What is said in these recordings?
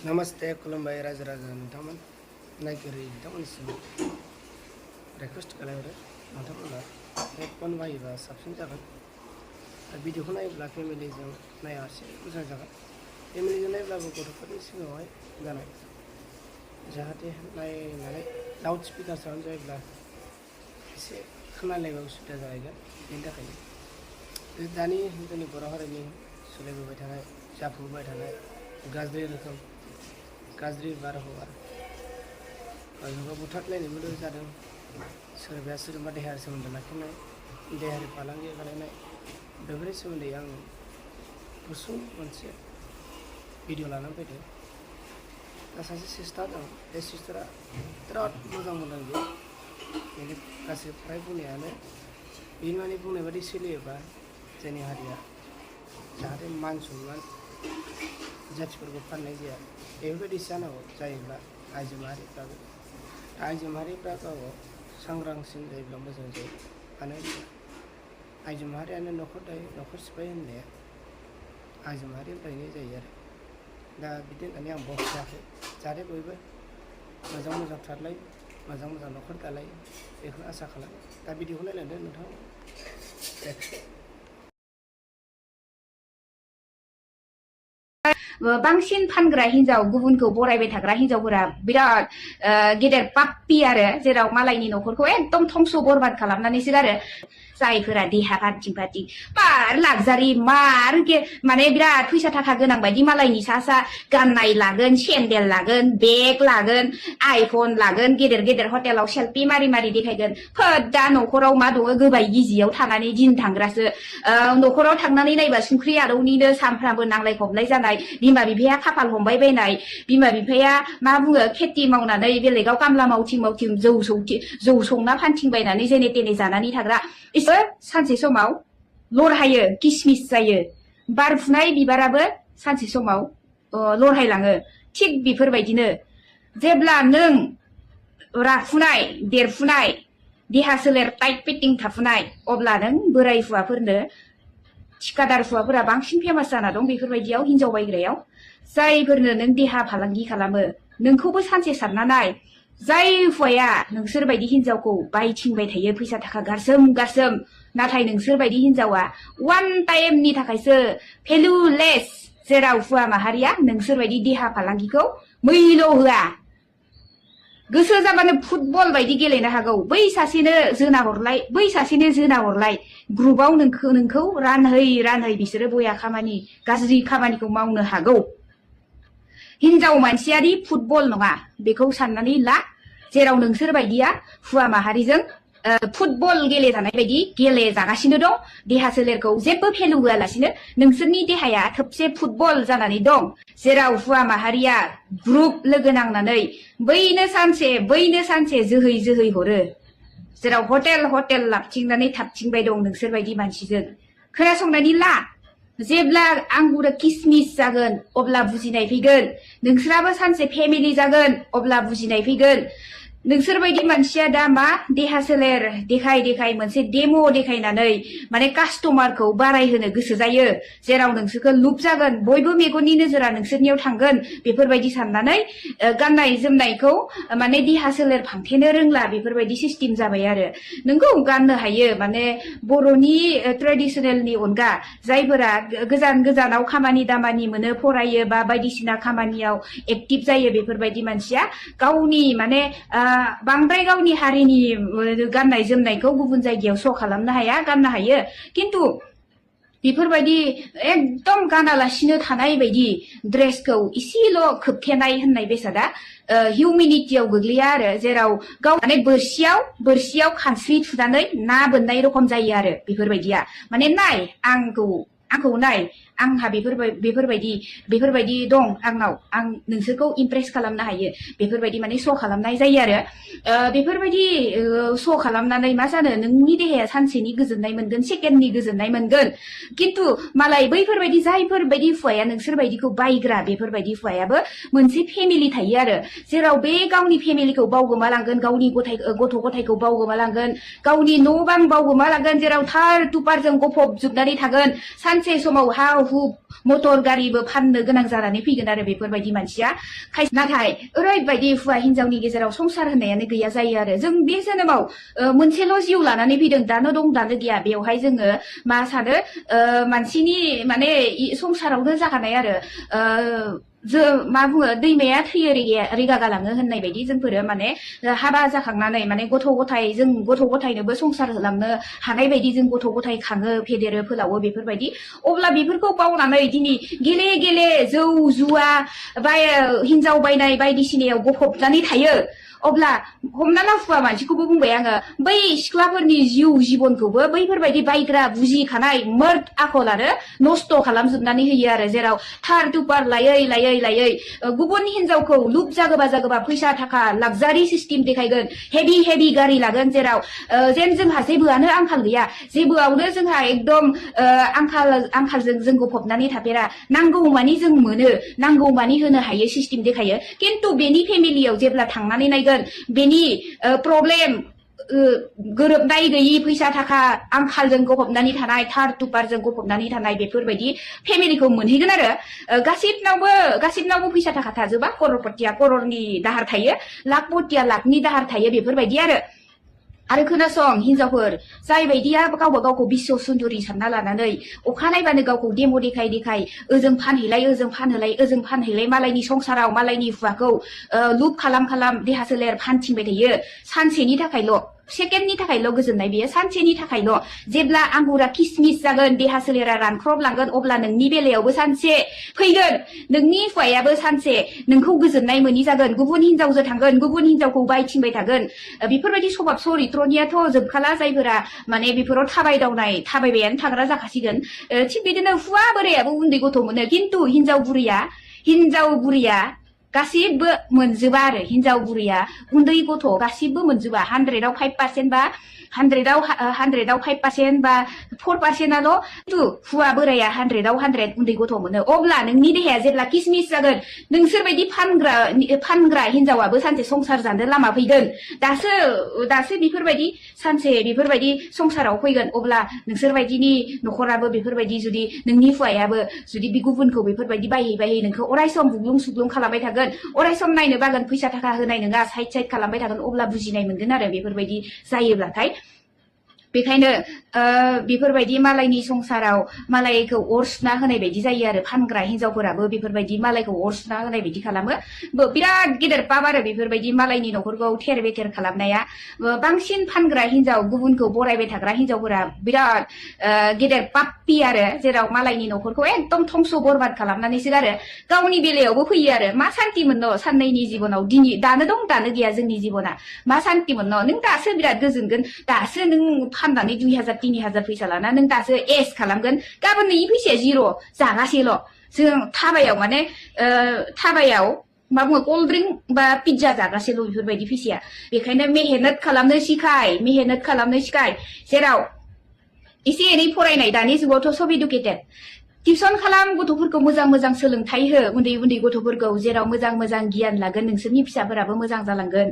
Namaste, Columbia Raja Nitaman, Nakiri, Tamansu, request calendar, Natamana, one by the substance of a video black feminism, Nayashi, Usajaga, Feminism level go to Fadis, Gana, Jati, Nai, loudspeaker sounds like black. Say, Kana level shoot as I get in the Kali. This Dani, Hintani Borahani, Sulebu Batana, Chapu Batana, Gazdri. Gazdri Barahova. I have a in the middle of the Swrba, swrba Deha soon the Nakina, Deha Palangi, the very soon the young Pusu once video Lana Pete. As a sister, the sister, Trot Muzamulangi, in the Kasi Pripuniana, in Manipun every Silva, Zeni Hadia, Chatin Mansuman, jaijwpwr panna everybody sana jaibla aijumari praga sangrang sin jaibla moजां जायो ane aijumari ane नखर सिफाय होननाया aijumari निफ्रायनो जायो आरो दा बिदिनो होननानै आं बखियाखै जाहाथे बयबो मोजां थारलाय मोजां नखर दालाय बेखौनो आसा खालामो दा भिडिअखौ नायलांदो नोंथां बांसिन फानग्रा हिनजाव गुबुनखौ बरायबाय थाग्रा हिनजावफोरा बिराद गेदेर पाप्पि आरो जेराव मालायनि नखरखौ एकदम धंस बरबाद खालामनानैसो गारो जायफोरा देहा फाटिं बार लागजारि मार माने बिराद फैसा थाखा गोनां बायदि मालायनि सा गाननाय लागोन सेन्देल लागोन बेग लागोन आइफन लागोन गेदेर हटेलाव सेल्फि मारि देखायगोन फोदा नखराव मा दङ गोबाय गिजियाव थानानै दिन थांग्रासो नखराव थांनानै नायबा संख्रि आरौनिनो सामफ्रामबो नांलाय खबलाय जानाय बिमा बिफाया खाफाल हमबाय बायनाय बिमा बिफाया मा बुङो खेथि मावनानै बेलेगाव कामला मावथिं जौ संना फानथिं बायनानै जेने तेने जानानै थाग्रा इसोर सानसे समाव लरहायो किसमिस जायो बारफुनाय बिबाराबो सानसे समाव लरहायलाङो थिग बेफोरबायदिनो जेब्ला नों राफुनाय देरफुनाय देहा सोलेर टाइट फिटिं थाफुनाय अब्ला नों बोराय हुवाफोरनो ठिकादार हुवाफोरा बांसिन फेमास जाना दं बेफोरबायदियाव हिनजाव बायग्रायाव जायफोरनो नों देहा फालांगि खालामो नोंखौबो सानसे सानना नाय जाय हुवाया नोंसोर बायदि हिनजावखौ बायथिंबाय थायो फैसा थाखा गारसोम नाथाय नोंसोर बायदि हिनजावा वान टाइमनि थाखायसो भेलुलेस जेराव हुवा माहारिया नोंसोर बायदि देहा फालांगिखौ मैल' होआ गोसो जाबानो फुटबल बायदि गेलेनो हागौ बै सासेनो जोना हरलाय ग्रुपआव नोंखौ रानहै बिसोरो बया खामानि गाज्रि खामानिखौ मावनो हागौ हिनजाव मानसियारि फुटबल नङा बेखौ साननानै ला जेराव नोंसोर बायदिया हुवा माहारिजों फुटबल गेलेजानाय बायदि गेलेजागासिनो दं देहा सोलेरखौ जेबो भेलु होआलासिनो नोंसोरनि देहाया थोबसे फुटबल जानानै दं जेराव हुवा माहारिया ग्रुप लोगो नांनानै बैनो सानसे जोहै हरो जेराव हटेल लाबथिंनानै थाबथिंबाय दं नोंसोर बायदि मानसिजों खोनासंनानै ला जेब्ला आंगुरा किसमिस जागोन अब्ला बुजिनाय फैगोन नोंसोराबो सानसे फेमिलि जागोन अब्ला बुजिनाय फैगोन नोंसोर बायदि मानसिया दा मा देहा सोलेर देखाय मोनसे डेम' देखायनानै माने कास्टमारखौ बारायहोनो गोसो जायो जेराव नोंसोरखौ लुप जागोन बयबो मेगननि नोजोरा नोंसोरनियाव थांगोन बेफोरबायदि साननानै गाननाय जोमनायखौ माने देहा सोलेर फांथेनो रोंला बेफोरबायदि सिस्टेम जाबाय आरो नोंगौ गाननो हायो माने बर'नि ट्रेडिशनेलनि अनगा जायफोरा गोजानाव खामानि दामानि मोनो फरायो बा बायदिसिना खामानियाव एक्टिभ जायो बेफोरबायदि मानसिया गावनि माने बांद्राय गावनि हारिनि गाननाय जोमनायखौ गुबुन जायगायाव श' खालामनो हाया गाननो हायो किन्तु बेफोरबायदि एकदम गानालासिनो थानाय बायदि ड्रेसखौ इसेल' खोबथेनाय होननाय बेसादा हिउमेनिटियाव गोग्लैया आरो जेराव गाव माने बोरसियाव खानस्रि थुनानै ना बोननाय रखम जायो आरो बेफोरबायदिया माने नाय आंखौ नाय आंहा बेफोरबायदि दं आंनाव आं नोंसोरखौ इमप्रेस खालामनो हायो बेफोरबायदि माने श' खालामनाय जायो आरो बेफोरबायदि श' खालामनानै मा जानो नोंनि देहाया सानसेनि गोजोननाय मोनगोन सेकेन्डनि गोजोननाय मोनगोन किन्तु मालाय बैफोरबायदि जायफोरबायदि हुवाया नोंसोर बायदिखौ बायग्रा बेफोरबायदि हुवायाबो मोनसे फेमिलि थायो आरो जेराव बे गावनि फेमिलिखौ बावगोमालांगोन गावनि गथ' गथायखौ बावगोमालांगोन गावनि न' बां बावगोमालांगोन जेराव थार तुपारजों गफबजोबनानै थागोन सानसे समाव हाव हुब मटर गारिबो फाननो गोनां जानानै फैगोन आरो बेफोरबायदि मानसिया नाथाय ओरैबायदि हौवा हिनजावनि गेजेराव संसार होननायानो गैया जायो आरो जों बे जोनोमाव मोनसेल' जिउ लानानै फैदों दानो दं दानो गैया बेवहाय जोङो मा सानो मानसिनि माने संसारावनो जाखानाय आरो मा बुङो दैमाया थैयो रेगा गालाङो होननाय बायदि जोंफोरो माने हाबा जाखांनानै माने गथ' गथायनोबो संसार होलांनो हानाय बायदि जों गथ' गथाय खाङो फेदेरो फोलावो बेफोरबायदि अब्ला बेफोरखौ बावनानै दिनै गेले गेले जौ जुवा बा हिनजाव बायनाय बायदिसिनायाव गफबनानै थायो अब्ला हमना ला हुवा मानसिखौबो बुंबाय आङो बै सिख्लाफोरनि जिउ जिबनखौबो बैफोरबायदि बायग्रा बुजिखानाय मर्द आखलानो नस्थ' खालामजोबनानै होयो आरो जेराव थार टुपार लायै गुबुन हिनजावखौ लुब जागोबा फैसा थाखा लाक्जारि सिस्टेम देखायगोन हेभि गारि लागोन जेराव जेन जोंहा जेबोआनो आंखाल गैया जेबोआवनो जोंहा एकदम आंखालजों जों गफबनानै थाफेरा नांगौमानि जों मोनो नांगौमानि होनो हायो सिस्टेम देखायो खिन्थु बेनि फेमिलियाव जेब्ला थांनानै नायगोन बेनि प्रब्लेम गोरोबनाय गैयि फैसा थाखा आंखालजों गफबनानै थानाय थार टुपारजों गफबनानै थानाय बेफोरबायदि फेमिलिखौ मोनहैगोन आरो गासिबनावबो फैसा थाखा थाजोबा कर'रपतिया कर'रनि दाहार थायो लाखपतिया लाखनि दाहार थायो बेफोरबायदि आरो खोनासं हिनजावफोर जाय बायदिया गावबा गावखौ बिश्व सुन्दुरि सानना लानानै अखा नायबानो गावखौ डेम' देखाय ओजों फानहैलाय मालायनि संसाराव मालायनि हुवाखौ लुप खालाम देहा सोलेर फानथिंबाय थायो सानसेनि थाखायल' सेकेन्डनि थाखायल' गोजोननाय बेयो सानसेनि थाखायल' जेब्ला आंगुरा किसमिस जागोन देहा सोलेरा रानख्रबलांगोन अब्ला नोंनि बेलायावबो सानसे फैगोन नोंनि हुवायाबो सानसे नोंखौ गोजोननाय मोनि जागोन गुबुन हिनजावजों थांगोन गुबुन हिनजावखौ बायथिंबाय थागोन बेफोरबायदि सभाब चरित्रनियाथ' जोबखाला जायफोरा माने बेफोराव थाबायबायानो थाग्रा जाखासिगोन थिग बिदिनो हुवा बोरायाबो उन्दै गथ' मोनो खिन्थु हिनजाव बुरिया गासिबो मोनजोबा आरो हिनजाव बुरैया उन्दै गथ' गासिबो मोनजोबा 100आव 5% बा 100आव 5% बा 4%आल' खिन्थु हुवा बोराया 100आव 100 उन्दै गथ' मोनो अब्ला नोंनि देहाया जेब्ला किसमिस जागोन नोंसोरबायदि फानग्रा हिनजावाबो सानसे संसार जानो लामा फैगोन दासो बेफोरबायदि सानसे बेफोरबायदि संसाराव फैगोन अब्ला नोंसोरबायदिनि न'खराबो बेफोरबायदि जुदि नोंनि हुवायाबो जुदि बे गुबुनखौ बेफोरबायदि बायहै नोंखौ अरायसम बुग्लुं सुग्लुं खालामबाय थागोन अरायसम नायनो बागोन फैसा थाखा होनाय नङा साइड खालामबाय थागोन अब्ला बुजिनाय मोनगोन आरो बेफोरबायदि जायोब्लाथाय बेखायनो बेफोरबायदि मालायनि संसाराव मालायखौ अर सुना होनाय बायदि जायो आरो फानग्रा हिनजावफोराबो बेफोरबायदि मालायखौ अर सुना होनाय बायदि खालामो बिराद गेदेर पाप आरो बेफोरबायदि मालायनि न'खरखौ थेर बेथेर खालामनाया बांसिन फानग्रा हिनजाव गुबुनखौ बरायबाय थाग्रा हिनजावफोरा बिराद गेदेर पाप्पि आरो जेराव मालायनि न'खरखौ एकदम धंस बरबाद खालामनानैसो आरो गावनि बेलायावबो फैयो आरो मा सान्ति मोननो साननैनि जिबनाव दिनै दानो दं दानो गैया जोंनि जिबना मा सान्ति मोननो नों दासो बिराद गोजोनगोन दासो नों फाननानै 2000 3000 फैसा लाना नों दासो एस खालामगोन गाबोन नोंनि फैसाया जिर' जागासेल' जों थाबायाव मा बुङो कल्ड ड्रिंक बा पिज्जा जागासेल' बेफोरबायदि फैसाया बेखायनो मेहनत खालामनो सिखाय जेराव एसे एनै फरायनाय दानि जुगावथ' सब इडुकेटेड टिउसन खालाम गथ'फोरखौ मोजां सोलोंथाइ हो उन्दै गथ'फोरखौ जेराव मोजां गियान लागोन नोंसोरनि फिसाफोराबो मोजां जालांगोन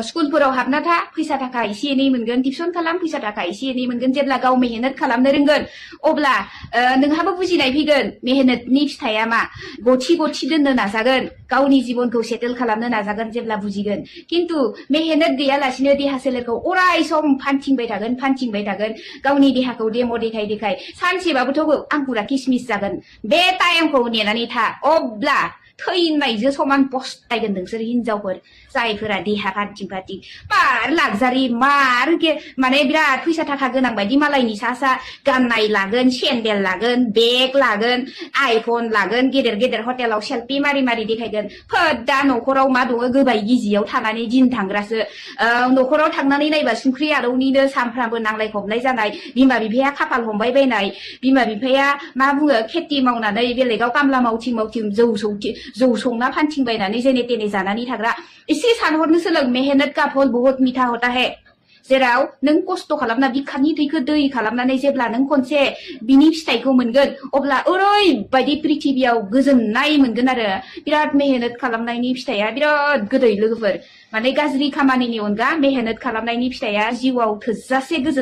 स्कुलफोराव हाबना था फैसा थाखा एसे एनै मोनगोन टिउसन खालाम फैसा थाखा एसे एनै मोनगोन जेब्ला गाव मेहनत खालामनो रोंगोन अब्ला नोंहाबो बुजिनाय फैगोन मेहनतनि फिथाइया मा गथि दोननो नाजागोन गावनि जिबनखौ सेटेल खालामनो नाजागोन जेब्ला बुजिगोन खिन्थु मेहनत गैयालासिनो देहा सोलेरखौ अराय सम फानथिंबाय थागोन गावनि देहाखौ डेम' देखाय सानसेबाबोथ' आंगुरा किसमिस जागोन बे टाइमखौ नेनानै था अब्ला थैनायजों समान पस्तायगोन नोंसोर हिनजावफोर जायफोरा देहा फानथिं मार लाक्जारि माने बिराद फैसा थाखा गोनां बायदि मालायनि सा गाननाय लागोन सेन्देल लागोन बेग लागोन आइफन लागोन गेदेर हटेलाव सेल्फि मारि देखायगोन दा न'खराव मा दङ गोबाय गिजियाव थानानै दिन थांग्रासो न'खराव थांनानै नायबा संख्रि आलौनिनो सानफ्रामबो नांलाय खमलाय जानाय बिमा बिफाया खाफाल हमबाय बायनाय बिमा बिफाया मा बुङो खेथि मावनानै बेलेगाव कामला मावथिं जौ संना फानथिंबायनानै जेने तेने जानानै थाग्रा एसे सानहरनो सोलों मेहनत का फल बहुत मीठा होता है जेराव नों खस्थ' खालामना बिखानि थैखौ दै खालामनानै जेब्ला नों खनसे बिनि फिथाइखौ मोनगोन अब्ला ओरैबायदि पृथिबियाव गोजोननाय मोनगोन आरो बिराद मेहनत खालामनायनि फिथाइया बिराद गोदै लोगोफोर माने गाज्रि खामानिनि अनगा मेहनत खालामनायनि फिथाइया जिउआव थोजासे गोजोन